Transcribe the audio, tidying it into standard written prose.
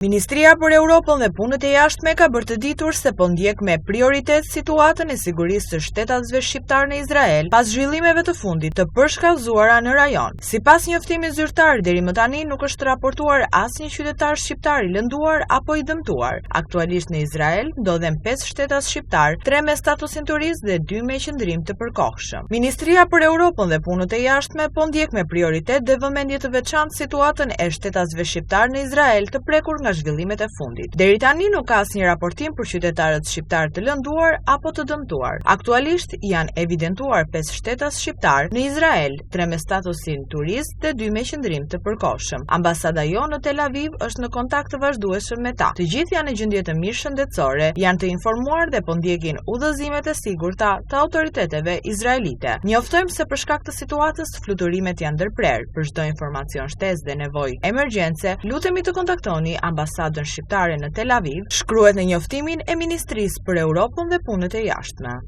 Ministria për Europën dhe Punët e Jashtme ka bërë të ditur se po ndjek me prioritet situatën e sigurisë së shtetasve shqiptarë në Izrael pas zhvillimeve të fundit të përshkallëzuara në rajon. Sipas njoftimit zyrtar, deri më tani nuk është raportuar asnjë qytetar shqiptar i lënduar apo i dëmtuar. Aktualisht në Izrael ndodhen 5 shtetas shqiptarë, 3 me statusin turist dhe 2 me qëndrim të përkohshëm. Ministria për Europën dhe Punët e Jashtme po ndjek me prioritet dhe vëmendje të veçantë situatën e shtetasve shqiptarë në Izrael të prekur nga zhvillimet e fundit. Deri tani nuk ka asnjë raportim për qytetarët shqiptarë të lënduar apo të dëmtuar. Aktualisht janë evidentuar 5 shtetas shqiptarë në Izrael, 3 me statusin turist dhe 2 me qëndrim të përkohshëm. Ambasada jonë në Tel Aviv është në kontakt të vazhdueshëm me ta. Të gjithë janë në gjendje të mirë shëndetësore, janë të informuar dhe po ndjekin udhëzimet e sigurta të autoriteteve izraelite. Njoftojmë se për shkak të situatës fluturimet janë ndërprerë. Për çdo informacion shtesë dhe nevojë emergjence, lutemi të kontaktoni ambasadën shqiptare në Tel Aviv, shkruhet në njoftimin e Ministrisë për Europën dhe Punët e Jashtme.